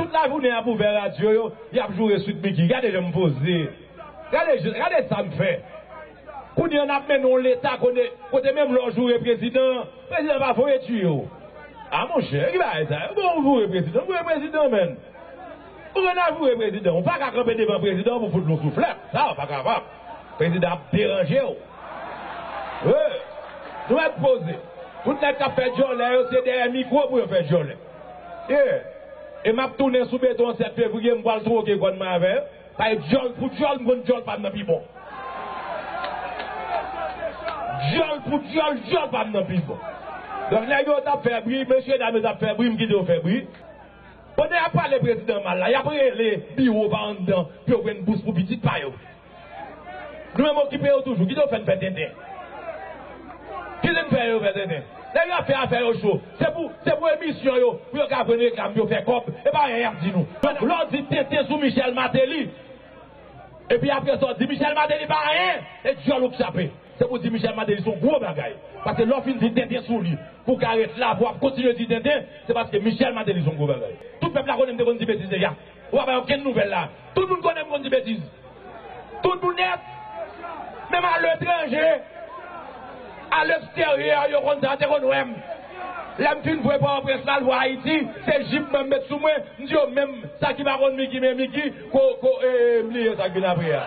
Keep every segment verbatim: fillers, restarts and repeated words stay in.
Tout lajounen y ap ouvè radyo yo, y ap joure Sweet Micky. Gade jan m poze. Gade, gade sa m fè. Kounye a n ap mennen yon leta kote, kote menm lè w joure prezidan an, prezidan pa voye tiye w. A monchè, ki bagay sa? Bon, ou joure prezidan, joure prezidan, menn. Ou konn ap joure prezidan. Ou pa ka kanpe devan prezidan pou fout l yon souflèt. Sa, ou pa kapab. Prezidan ap deranje w. Wi. Nou mèt poze. Tout nèg k ap fè djòlè yo, se dèyè mikwo pou yo fè djòlè. Yeah. E m ap tounen sou beton an sèt fevriye, m pral twoke kòn mwen avè yo. Paske djòl pou djòl, m konn djòl pa m nan pi bon. Djòl pou djòl, djòl pa m nan pi bon. Donk, nèg yo t ap fè bri, mesye dam yo t ap fè bri, m kite yo fè bri. Pandan y ap pale prezidan mal la, y ap rele biwo pa anndan pou yo jwenn bous pou pitit pa yo. Nou menm okipe yo toujou, kite yo fè n fè tenten. Kite n fè yo fè tenten. Nèg yo ap fè afè yo cho. Se pou, se pou emisyon yo, pou yo ka jwenn reklam, yo fè kòb. E pa anyen y ap di nou. Donk, lè w di tenten sou Michel Martelly, epi apre sa w di Michel Martelly pa anyen, e djòl ou k chape. Se pou di Michel Martelly se yon gwo bagay. Paske lè w fin di tenten sou li, pou w ka ret la, pou w ap kontinye di tenten, se paske Michel Martelly se yon gwo bagay. Tout pèp la konnen m te konn di betiz deja. Ou pa bay okenn nouvèl la. Tout moun konnen m konn di betiz. Tout moun nèt. Menm aletranje, aleksteryè, yo konn sa, te konn wè m. Lè m fin voye Pòtoprens la, al voye Ayiti, se jip mwen m met sou mwen, m di yo menm, sa ki pa konn Micky, men Micky, ko, ko, e, e, m bliye sa k vin apre a.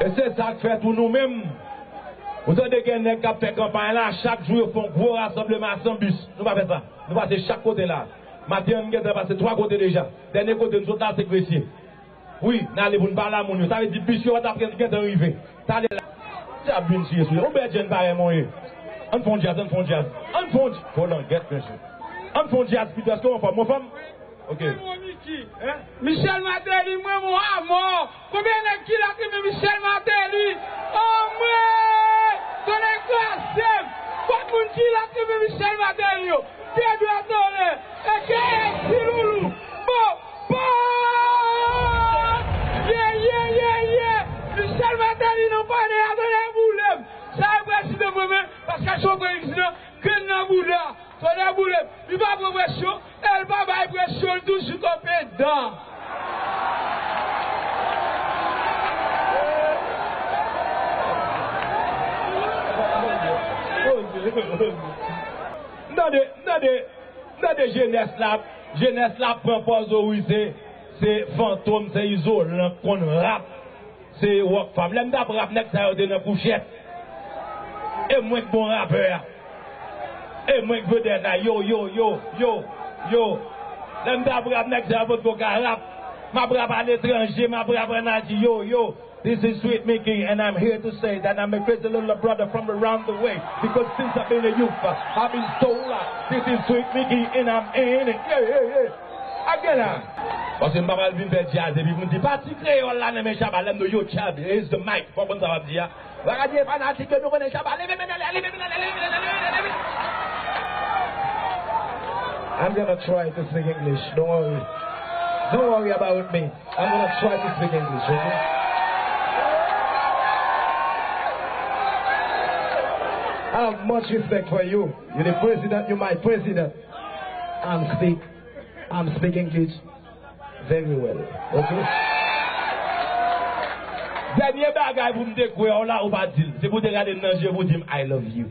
E se sa k fè tou nou menm, ou tande gen nèg k ap fè kanpay la, chak jou yo fè yon gwo rasanbleman a san bis. Nou pa fè sa. Nou pase chak kote la. Maten an, nou gentan pase twa kote deja. Dènye kote nou sot la, se Gresye. Wi, n ale pou n pale a moun yo. Sa vle di bis yo t ap gentan rive. Talè la. Dyab vin tiye sou yo. Yon bèl jèn parèy mwen ye. Ann fè yon djaz, ann fè yon djaz. Ann fè yon dj-, kolangèt, mesye. Ann fè yon djaz pito. Èske w anfòm? Ou anfòm? Ok. Michel Martelly, mwen, mwen amò. Konbyen nèg ki la ki renmen Michel Martelly? Anmwey! Tonnè kraze m! Kot moun ki la ki renmen Michel Martelly yo? Pye dwèt anlè! Eke si loulou! Bon! Bon! Ye, ye, ye, ye! Michel Martelly nan palè a, tonnè boule m! Sa e prezidan mwen menm, paske se yon prezidan grenn nan bouda, tonnè boule m! Li pa pran presyon, e l pa bay presyon, l toujou kanpe dan. M tande, m tande, m tande jenès la, jenès la pran pòz, o wi, se, se Fantom, se Izolan k konn rap. Se Rockfam. Lè m t ap rap, nèg sa yo te nan kouchèt. E mwen k bon rapè a. E mwen k vedèt la. Yo, yo, yo, yo, yo. Lè m t ap rap, nèg sa yo potko ka rap. M ap rap aletranje, m ap rap ann Ayiti. Yo, yo. This is Sweet Micky, and I'm here to say that I'm a crazy little brother from around the way. Because since I've been a youth, I've been told, uh, this is Sweet Micky, and I'm in it. Yeah, yeah, yeah. Again, uh. Paske m pa pral vin fè djaz epi pou m di pati kreyòl la nan men Shabba, lè m di yo Shabba, raise the mic. Fò w konn sa w ap di a. Ou pa ka di e fanatik yo, nou konnen Shabba. Leve men ale, leve men ale, leve men ale, leve men ale, leve men ale. I'm gonna try to speak English. Don't worry. Don't worry about me. I'm gonna try to speak English, okay? I have much respect for you. You're the president, you're my president. I'm speak, I'm speaking English very well, okay? Dènye bagay pou m te kwè w la, ou pa di l. Se pou w te gade m nan je pou w di m, "I love you."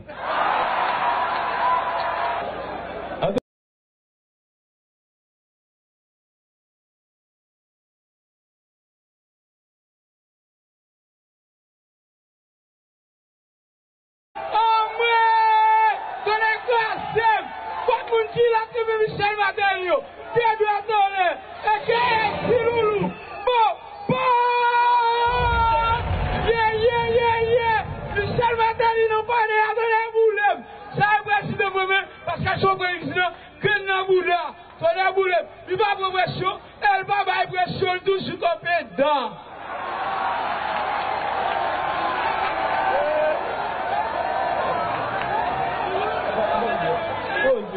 Anmwey! Tonnè kraze m! Kot moun ki la ki renmen Michel Martelly yo? Pye dwèt anlè! Eke si loulou! Bon! Bon! Ye, ye, ye, ye! Michel Martelly nan palè a, tonnè boule m! Sa e prezidan mwen menm, paske se yon prezidan grenn nan bouda, tonnè boule m! Li pa pran presyon, e l pa bay presyon, l toujou kanpe dan.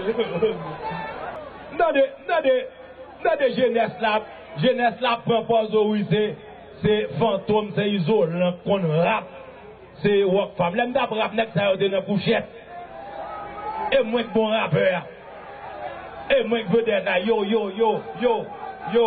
M tande, m tande, m tande jenès la, jenès la pran pòz, o wi, se, se Fantom, se Izolan k konn rap. Se Rockfam. Lè m t ap rap, nèg sa yo te nan kouchèt. E mwen k bon rapè a. E mwen k vedèt la. Yo, yo, yo, yo, yo.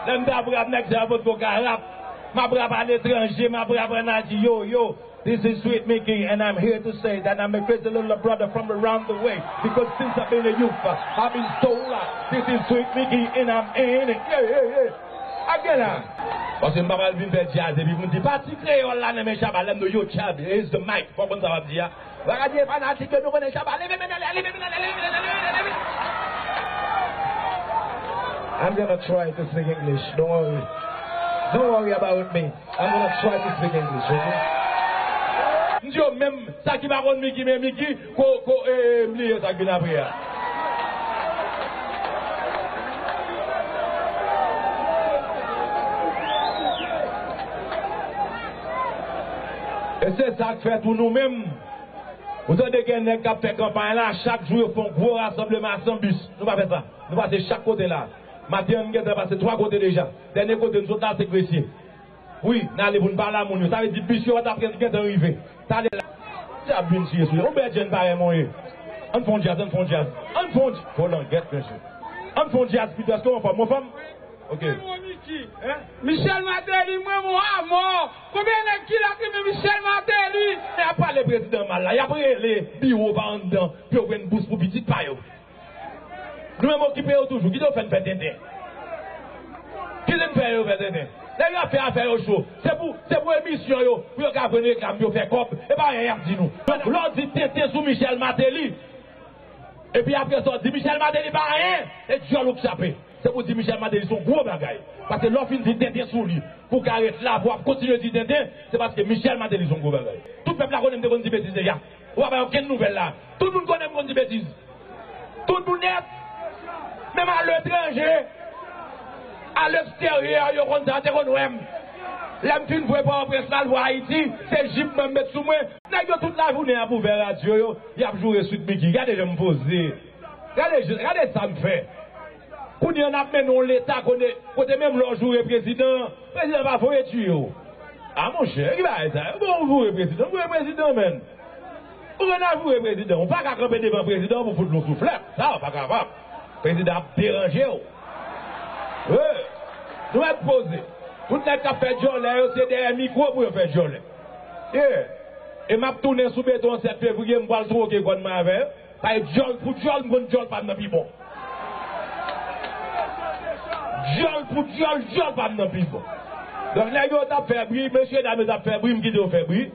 Lè m t ap rap, nèg sa yo potko ka rap. M ap rap aletranje, m ap rap ann Ayiti. Yo, yo. This is Sweet Micky, and I'm here to say that I'm a crazy little brother from around the way. Because since I've been a youth, I've been so loud. This is Sweet Micky, and I'm in it. Yeah, yeah, yeah. Again, ah. Paske m pa pral vin fè djaz epi pou m di pati kreyòl la nan men Shabba, lè m di yo Shabba, raise the mic. Fò w konn sa w ap di a. Bagay di fanatik yo, nou konnen Shabba. Leve men ale, leve men ale, leve men ale, leve men ale, leve men ale. I'm gonna try to speak English. Don't worry. Don't worry about me. I'm gonna try to speak English, okay? M di yo menm, sa ki pa konn Micky, men Micky, ko, ko, e, e, m bliye sa k vin apre a. E se sa k fè tou nou menm, ou tande gen nèg k ap fè kanpay la, chak jou yo fè yon gwo rasanbleman a san bis. Nou pa fè sa. Nou pase chak kote la. Maten an, nou gentan pase twa kote deja. Dènye kote nou sot la, se Gresye. Wi, n ale pou n pale a moun yo. Sa vle di bis yo pa t ap gentan rive. Talè la, dyab vin tire sou yo. Yon bèdjè n parèy mwen ye. Ann fè yon djaz, ann fè yon djaz. Ann fè yon dj-, fò langèt, mesye. Ann fè yon djaz pito, èske w anfòm? Ou anfòm? Ok. Michel Martelly, mwen mwen amò. Konbyen nèg ki la ki renmen Michel Martelly? E ap pale prezidan mal la, y ap rele biwo pa anndan pou yo jwenn bous pou pitit pa yo. Nou menm okipe yo toujou, kite yo fè n fè tenten. Kite n fè yo fè tenten. Nèg yo ap fè afè yo cho. Se pou, se pou emisyon yo, pou yo ka jwenn reklam, yo fè kòb. E pa anyen y ap di nou. Donk, lè w di tenten sou Michel Martelly, epi apre sa, w di Michel Martelly pa anyen, e dyòl ou k chape. Se pou di Michel Martelly se yon gwo bagay. Paske lè w fin di tenten sou li, pou w ka ret la, pou w ap kontinye di tenten, se paske Michel Martelly se yon gwo bagay. Tout pèp la konnen m te konn di betiz deja. Ou pa bay okenn nouvèl la. Tout moun konnen m konn di betiz. Tout moun nèt. Menm aletranje, aleksteryè, yo konn sa, te konn wè m. Lè m fin voye Pòtoprens la, al voye Ayiti, se jip mwen m met sou mwen. Nèg yo tout lajounen ap ouvè radyo yo, y ap joure Sweet Micky. Gade jan m poze. Gade, gade sa m fè. Kounye a n ap mennen yon leta kote, kote menm lè w joure prezidan, prezidan pa voye tiye w. A monchè, ki bagay sa? Bon, ou voye prezidan, voye prezidan, menn. Ou konn al voye prezidan, ou pa ka kanpe devan prezidan pou fout l yon souflèt. Sa, ou pa kapab. Prezidan ap deranje w. Wi. Nou mèt poze. Tout nèg k ap fè djòlè yo, se dèyè mikwo pou yo fè djòlè. Yeah. E m ap tounen sou beton an sèt fevriye, m pral twoke kòn mwen avè yo. Paske djòl pou djòl, m konn djòl pa m nan pi bon. Djòl pou djòl, djòl pa m nan pi bon. Donk, nèg yo t ap fè bri, mesye dam yo t ap fè bri, m kite yo fè bri.